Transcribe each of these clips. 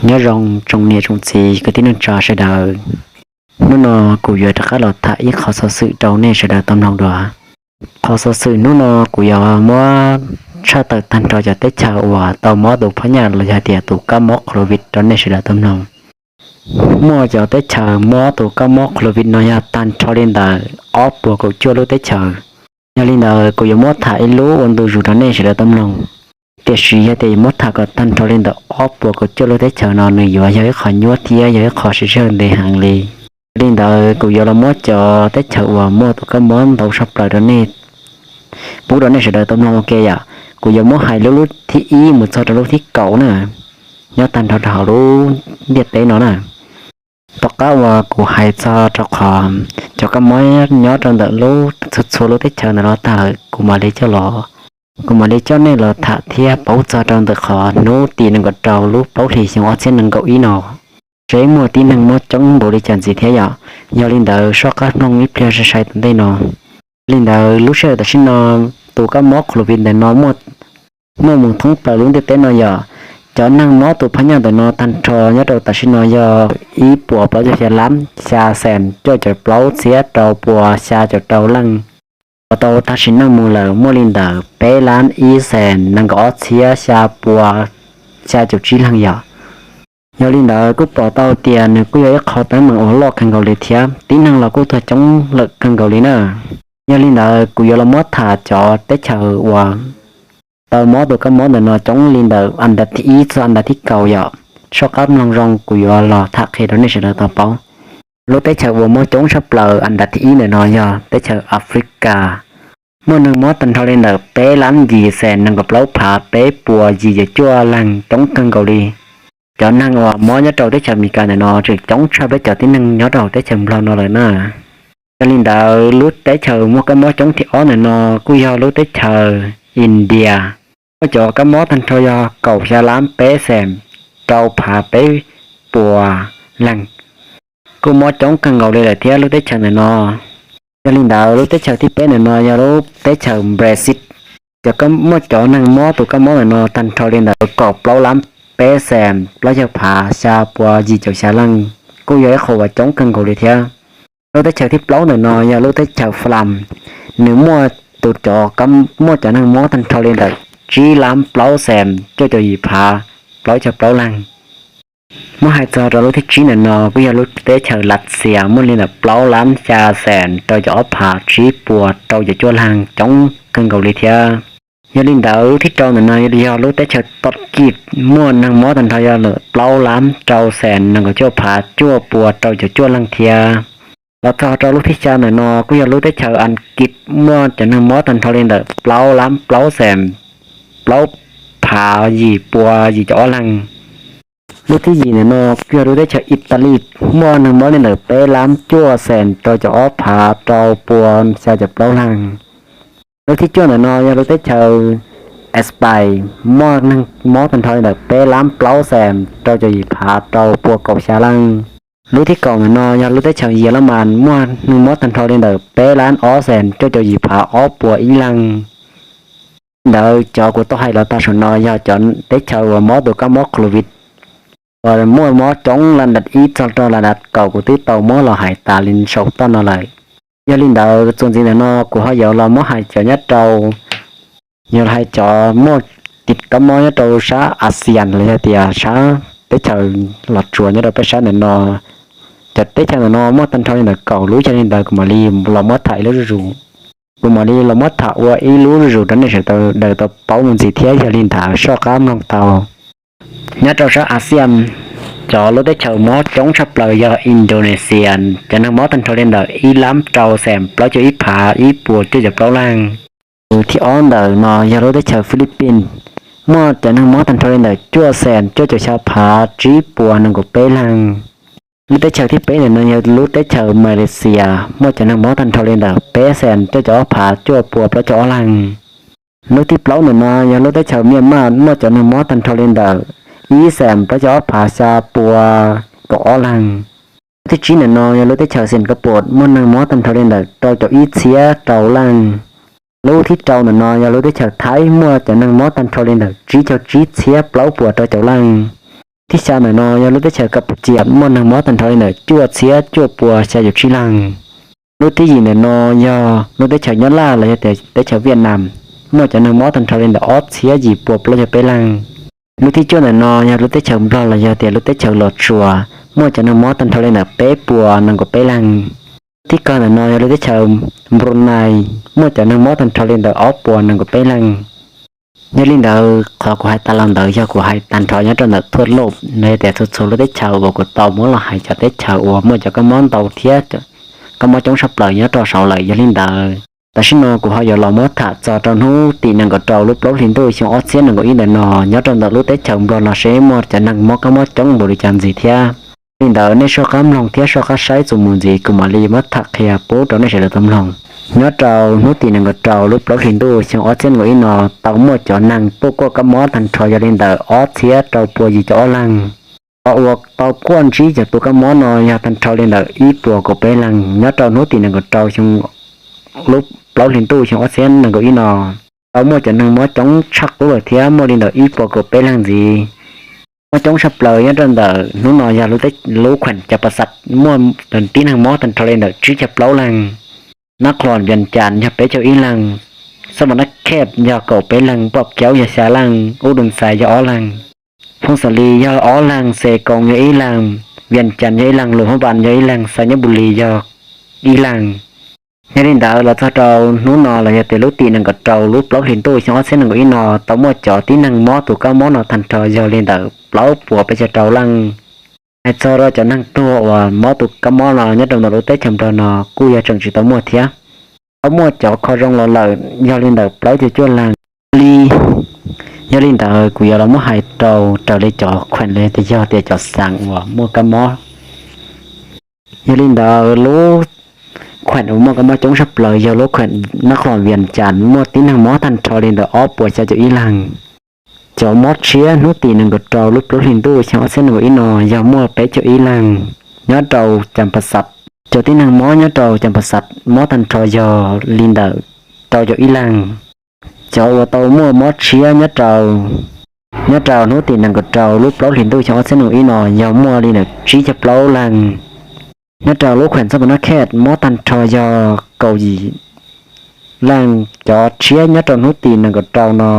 Nyob zoo tsoom niam tsoom txiv kwv tij neej tsa sawv daws. Hnub no kuv yuav rov qab los tham ib qho xov xwm rau nej sawv daws tau mloog dua. Qhov xov xwm hnub no kuv yuav muab tshaj tawm tag nrho cov teb chaws uas tau mob tus phab nyaj los yog tias tus kab mob COVID rau nej sawv daws tau mloog. Muaj cov teb chaws mob tus kab mob COVID no yog tag nrho li ntawm ob puas kaum cuaj lub teb chaws. Yog li ntawd kuv yuav muab tham ib lub ua ntu zus rau nej sawv daws tau mloog. Tiam sis yog tias yuav muab tham kom tag nrho li ntawm ob puas kaum cuaj lub teb chaws no nws yuav yog ib qho nyuaj thiab yog ib qho siv sij hawm ntev heev li. Li ntawd kuv yuav los muab cov teb chaws uas muaj tus kab mob ntau tshaj plaws rau nej, pub rau nej sawv daws tau mloog ua ke yom. Kuv yuav muab hais lub lub thib ib mus txog rau lub thib kaum na, nyob tag nrho rau hauv lub ntiaj teb no na. Tom qab uas kuv hais txog rau qhov cov kab mob nyob rau ntawm lub txhua txhua lub teb chaws ntawm no tag lawm, kuv mam li coj los, kuv mam li coj nej los tham thiab paub txog rau ntawm qhov hnub tim nees nkaum rau lub plaub hlis xyoo ob txhiab nees nkaum ib no, seb muaj tib neeg mob coob npaum li cas ntxiv thiab yom. Yog li ntawd soj qab mloog ib pliag sai sai tom ntej no. Li ntawd lub sij hawm tam sim no tus kab mob COVID ntawm no muaj mus thoob plaws lub ntiaj teb no yog cov neeg mob tus phab nyaj ntawm no tag nrho nyob rau tam sim no yog ib puas plaub caug xya lab xya xees cuaj caum plaub txhiab rau puas xya caum rau leej. Uas tau tag sim neej mus lawm muaj li ntawm peb lab ib xees nees nkaum ob txhiab xya puas xya caum tsib leeg yom. Yog li ntawd kuj pom tau tias nws kuj yog ib qho teeb meem uas loj kawg nkaus li thiab tib neeg los kuj tuag coob lawm kawg nkaus li na. Yog li ntawd kuv yuav los muab tham cov teb chaws uas tau mob tus kab mob ntawm no coob li ntawm andav thib ib txog andav thib kaum yom. Soj qab mloog zoo kuv yuav los tham qhia rau nej sawv daws tau paub. Lub teb chaws uas mob coob tshaj plaws andav thib ib ntawm no yog teb chaws Africa. Muaj neeg mob tag nrho li ntawm peb lab yim xees nees nkaum plaub phav peb puas yim caum cuaj leeg, coob kawg nkaus li. Cov neeg uas mob nyob rau teb chaws Amelikas ntawm no tseem coob tshaj peb cov tib neeg nyob rau hauv teb chaws Nplog no lawm na. Yog li ntawd lub teb chaws muaj kab mob coob thib ob ntawm no kuj yog lub teb chaws India. Muaj cov kab mob tag nrho yog kaum xya lab peb xees rau phav peb puas leeg, kuj mob coob kawg nkaus li lawm thiab lub teb chaws ntawm no. Yog li ntawd lub teb chaws thib peb ntawm no yog lub teb chaws Brazil. Cov, muaj cov neeg mob tus kab mob ntawm no tag nrho li ntawm kaum plaub lab peb xees plaub caug phav xya puas yim caum xya leej, kuj yog ib qho uas coob kawg nkaus li thiab. Lub teb chaws thib plaub ntawm no yog lub teb chaws Fas Las. Nws muaj tus cov, muaj cov neeg mob tag nrho li ntawm tsib lab plaub xees cuaj caum yim phav plaub caug plaub leeg. Muab hais txog rau lub thib tsib ntawm no kuj yog lub teb chaws Lav Xias muaj li ntawm plaub lab xya xees rau caum ob phav tsib puas rau caum cuaj leeg, coob kawg nkaus li thiab. Yog li ntawd lub thib rau ntawm no yog lub teb chaws Tob Kis, muaj neeg mob tag nrho yog lawm plaub lab rau xees nees nkaum cuaj phav cuaj puas rau caum cuaj leeg thiab. Los txog rau lub thib xya ntawm no kuj yog lub teb chaws As Kiv, muaj cov neeg mob tag nrho li ntawm plaub lab plaub xees plaub phav yim puas yim caum ob leeg. Lub thib yim ntawm no kuj yog lub teb chaws Italis, muaj neeg mob li ntawm peb lab cuaj xees rau caum ob phav rau puas xya caum plaub leeg. Lub thib cuaj ntawm no yog lub teb chaws Espais, muaj neeg mob tag nrho li ntawm peb lab plaub xees rau caum yim phav rau puas kaum xya leej. Lub thib kaum ntawm no yog lub teb chaws Yelamas, muaj neeg mob tag nrho li ntawm peb lab ob xees cuaj caum yim phav ob puas ib leeg. Ntawd cov kuv tau hais los tag saum no yog cov teb chaws uas mob tus kab mob COVID uas muaj mob coob la dav ib txog rau la dav kaum kuv twb tau muab los hais tas li saum toj no lawm. Yog li ntawd txuas ntxiv ntawm no kuv ho yuav los muab hais cov nyob rau, yuav hais cov muaj tus kab mob nyob rau sab Axias los yog tias sab teb chaws Los Tsuas nyob rau peb sab ntawm no. Cov teb chaws ntawm no muaj tag nrho li ntawm kaum lub, yog li ntawd kuv mam li los muab tham ib lub zuj zus. Kuv mam li los muab tham ua ib lub zuj zus rau nej sawv daws tau paub mus ntxiv thiab, yog li ntawd soj qab mloog tau. Nyob rau sab Axias, cov lub teb chaws mob coob tshaj plaws yog Indonesia, cov neeg mob tag nrho li ntawm ib lab rau xees plaub caug ib phav ib puas cuaj caum plaub leeg. Tus thib ob ntawm no yog lub teb chaws Philippines, muaj cov neeg mob tag nrho li ntawm cuaj xees cuaj caum xya phav tsib puas nees nkaum peb leeg. Lub teb chaws thib peb ntawm no yog lub teb chaws Malaysia, muaj cov neeg mob tag nrho li ntawm peb xees cuaj caum ob phav cuaj puas plaub caug ob leeg. Lub thib plaub ntawm no yog lub teb chaws Myanmar, muaj cov neeg mob tag nrho li ntawm ib xees plaub caug ob phav xya puas kaum ob leeg. Lub thib tsib ntawm no yog lub teb chaws Singapore, muaj neeg mob tag nrho li ntawm rau caum ib txhiab rau leej. Lub thib rau ntawm no yog lub teb chaws Thaib, muaj cov neeg mob tag nrho li ntawm tsib caug tsib txhiab plaub puas rau caum leej. Thib xya ntawm no yog lub teb chaws Kapucia muaj neeg mob tag nrho li ntawm cuaj txhiab cuaj pua xya caum tsib leeg. Lub thib yim ntawm no yog lub teb chaws Nyab Laj los yog tias teb chaws Viaj Nam, muaj cov neeg mob tag nrho li ntawm ob txhiab yim pua plaub caug peb leeg. Lub thib cuaj ntawm no yog lub teb chaws Nplog los yog tias lub teb chaws Los Tsuas, muaj cov neeg mob tag nrho li ntawm peb puas nees nkaum peb leeg. Lub thib kawg ntawm no yog lub teb chaws Brunei, muaj cov neeg mob tag nrho li ntawm ob puas nees nkaum peb leeg. Yog li ntawd qhov kuv hais tas los ntawd yog kuv hais tag nrho nyob rau ntawm thua loj los yog tias txhua txhua lub teb chaws uas kuv tau muab los hais cov teb chaws uas muaj cov kab mob ntau thiab kab mob coob tshaj plaws nyob rau saud lawm. Yog li ntawd tam sim no kuv ho yuav los muab tham txog rau hnub tim nees nkaum rau lub plaub hlis ntuj xyoo ob txhiab nees nkaum ib ntawm no nyob rau ntawm lub teb chaws Nplog no seb muaj cov neeg mob kab mob coob npaum li cas ntxiv thiab. Li ntawd nej soj qab mloog thiab soj qab saib txuas mus ntxiv kuv mam li muab tham qhia pub rau nej sawv daws tau mloog. Nyob rau hnub tim nees nkaum rau lub plaub hlis ntuj xyoo ob txhiab nees nkaum ib no tau muaj cov neeg tuaj kuaj kab mob tag nrho yog li ntawm ob txhiab rau pua yim caum ob leeg. Qhov uas tau kuaj ntsib cov tus kab mob no yog tag nrho li ntawm ib puas kaum peb leeg. Nyob rau hnub tim nees nkaum rau xyoo lub plaub hlis ntuj xyoo ob txhiab nees nkaum ib no tau muaj cov neeg mob coob tshaj qub lawm thiab muaj li ntawm ib puas kaum peb leeg ntxiv. Mob coob tshaj plaws nyob rau ntawm hnub no yog lub khuem Cas Pas Xas muaj tib neeg mob tag nrho li ntawm tsib caug plaub leeg. Nab Qhloos Vias Cas yog peb caug ib leeg. Xab Npas Nab Khej yog kaum peb leeg, Poj Kaub yog xya leej, Ub Dum Xais yog ob leeg, Phooj Xa Lis yog ob leeg, Xes Koos yog ib leeg, Vias Cas yog ib leeg, Lus Hmab Npas yog ib leeg, Xais Nyab Npus Lis yog ib leeg. Yog li ntawd los txog rau hnub no los yog tias lub tim nees nkaum rau lub plaub hlis ntuj xyoo ob txhiab nees nkaum ib no tau muaj cov tib neeg mob tus kab mob no tag nrho yog li ntawm plaub puas peb caug rau leej. Hais txog rau cov neeg tuag uas mob tus kab mob no nyob rau ntawm lub teb chaws Nplog no kuj yog tseem tsis tau muaj thiab. Tau muaj cov kho zoo los lawm yog li ntawm plaub caug cuaj leeg li. Yog li ntawd kuv yuav los muab hais rau raws li cov khuem los yog tias cov xeev uas muaj kab mob. Yog li ntawd lub khuem uas muaj kab mob coob tshaj plaws yog lub khuem Nab Qhloos Vias Cas muaj tib neeg mob tag nrho li ntawm ob puas xya caum ib leeg. Cov mob tshiab hnub tim nees nkaum rau lub plaub hlis ntuj xyoo ob txhiab nees nkaum ib no yog muaj peb caug ib leeg nyob rau Cas Pas Xas. Cov tib neeg mob nyob rau Cas Pas Xas mob tag nrho yog li ntawm rau caum ib leeg. Cov uas tau muaj mob tshiab nyob rau, nyob rau hnub tim nees nkaum rau lub plaub hlis ntuj xyoo ob txhiab nees nkaum ib no yog muaj li ntawm tsib caug plaub leeg. Nyob rau lub khuem Xab Npas Nab Khej mob tag nrho yog kaum yim leej. Cov tshiab nyob rau hnub tim nees nkaum rau no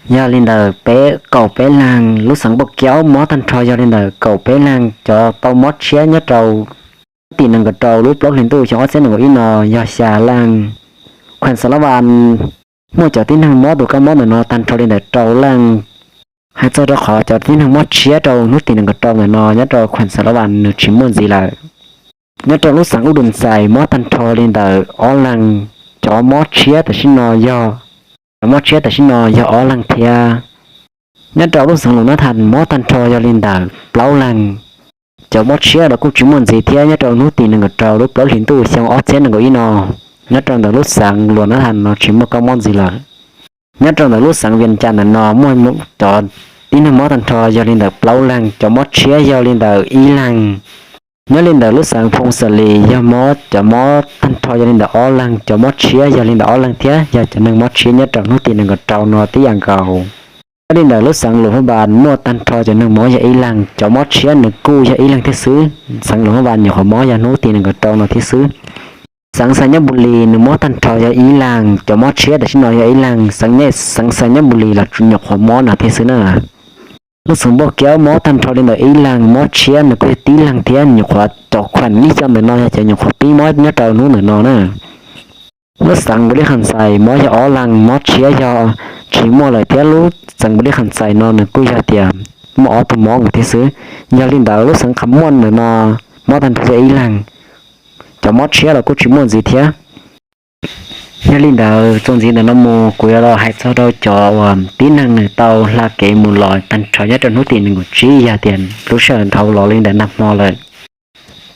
yog li ntawm peb kaum peb leeg. Lub xeev Poj Kaub mob tag nrho yog li ntawm kaum peb leeg. Cov tau mob tshiab nyob rau hnub tim nees nkaum rau lub plaub hlis ntuj xyoo ob txhiab nees nkaum ib no yog xya leej. Khuem Xas Las Vas muaj cov tib neeg mob tus kab mob ntawm no tag nrho li ntawm rau leej. Hais txog rau qhov cov tib neeg mob tshiab rau hnub tim nees nkaum rau ntawm no nyob rau khuem Xas Las Vas nws tsis muaj ntxiv lawm. Nyob rau lub xeev Ub Dum Xais mob tag nrho li ntawm ob leeg. Cov mob tshiab tam sim no yog, cov mob tshiab tam sim no yog ob leeg thiab. Nyob rau lub xeev Lus Nab Thas mob tag nrho yog li ntawm plaub leeg. Cov mob tshiab los kuj tsis muaj ntxiv thiab nyob rau hnub tim nees nkaum rau lub plaub hlis ntuj xyoo ob txhiab nees nkaum ib no, nyob rau ntawm lub xeev Lus Nab Thas no tsis muaj kab mob ntxiv lawm. Nyob rau ntawm lub xeev Vias Cas ntawm no muaj cov tib neeg mob tag nrho yog li ntawm plaub leeg, cov mob tshiab yog li ntawm ib leeg. Nyob li ntawm lub xeev Phooj Xa Lis yog mob, cov mob tag nrho yog li ntawm ob leeg, cov mob tshiab yog li ntawm ob leeg thiab yog cov neeg mob tshiab nyob rau hnub tim nees nkaum rau no tib yam nkaus. Nyob li ntawm lub xeev Lus Hmab Npas muaj tag nrho cov neeg mob yog ib leeg, cov mob tshiab nws kuj yog ib leeg thiab xwb. Xeev Lus Hmab Npas nyuam qhuav mob yog hnub tim nees nkaum rau no thiab xwb. Xeev Xais Nyab Npus Lis nws mob tag nrho yog ib leeg, cov mob tshiab tam sim no yog ib leeg. Xeev Nyab, xeev Xais Nyab Npus Lis los nyuam qhuav mob no thiab xwb na. Lub xeev Poj Kaub mob tag nrho li ntawm ib leeg, mob tshiab nws kuj yog tib leeg thiab, nyuam qhuav cov khuem ib co ntawm no yog cov nyuam qhuav pib mob nyob rau hnub ntawm no na. Lub xeev Npus Lis Khas Xais mob yog ob leeg, mob tshiab yog tsis muaj lawm thiab. Lub xeev Npus Lis Khas Xais no nws kuj yog tias muaj ob tug mob nkaus thiab xwb. Yog li ntawd lub xeev Kham Muam ntawm no mob tag nrho yog ib leeg, cov mob tshiab los kuj tsis muaj ntxiv thiab. Yog li ntawd txuas ntxiv ntawm no mus kuv yuav los hais txog rau cov uas tib neeg nws tau hla kev mus los tag nrho nyob rau hnub tim nees nkaum tsib yog tias lub sij hawm dhau los li ntawm nag hmo lawm.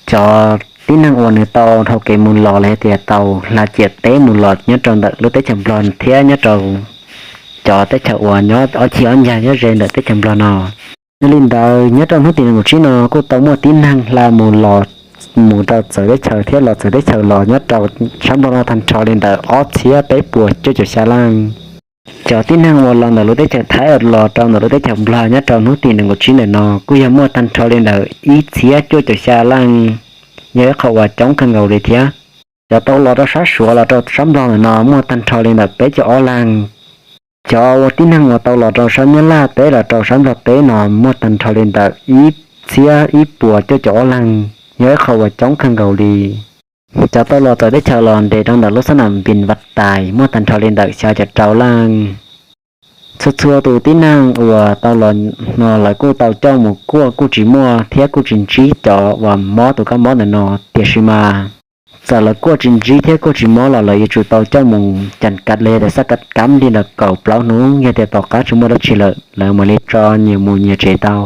Cov tib neeg uas nws tau dhau kev mus los los yog tias tau hla ciam teb mus los nyob rau ntawm lub teb chaws Nplog thiab nyob rau cov teb chaws uas nyob ob cig ob ncag nyob ze ntawm teb chaws Nplog no. Yog li ntawd nyob rau hnub tim nees nkaum tsib no kuj tau muaj tib neeg hla mus los, mus rau txawv teb chaws thiab los txawv teb chaws los nyob rau sab Nplog no tag nrho li ntawm ob txhiab peb puas cuaj caum xya leej. Cov tib neeg uas los ntawm lub teb chaws Thaib los rau ntawm lub teb chaws Nplog nyob rau hnub tim nees nkaum tsib ntawm no kuj yog muaj tag nrho li ntawm ib txhiab cuaj caum xya leej, yog ib qho uas coob kawg nkaus li thiab. Cov tau los rau sab Suav los rau sab Nplog ntawm no muaj tag nrho li ntawm peb caug ob leeg. Cov uas tib neeg uas tau los rau sab Nyab Laj teb los rau sab Nplog teb no muaj tag nrho li ntawm ib txhiab ib puas cuaj caum ob leeg, yog ib qho uas coob kawg nkaus li. Cov tau los txawm teb chaws los nres rau ntawm lub xab nam Npis Vaj Tais muaj tag nrho li ntawm xya caum rau leej. Txhua txhua tus tib neeg uas tau los no lawv kuj tau coj mus kuaj kuj tsis muaj thiab kuj tsis ntsib cov uas mob tus kab mob ntawm no, tiam sis mas txawm lawv kuaj tsis ntsib thiab kuaj tsis mob los lawv yuav tsum tau coj mus cas kav los yog tias xaj kav li ntawm kaum plaub hnub, yog tias tom qab tsis muaj dab tsi lawm lawv mam li tso nyias mus nyias tsev tau.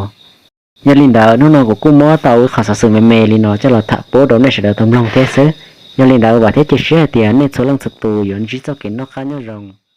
Yog li ntawd hnub no kuv kuj muab tau ib qho xov xwm me me li no coj los tham pub rau nej sawv daws tau mloog thiab xwb. Yog li ntawd vam thiab cia siab hais tias nej txhua leej txhua tus yuav ntsib txoj kev noj qab nyob zoo.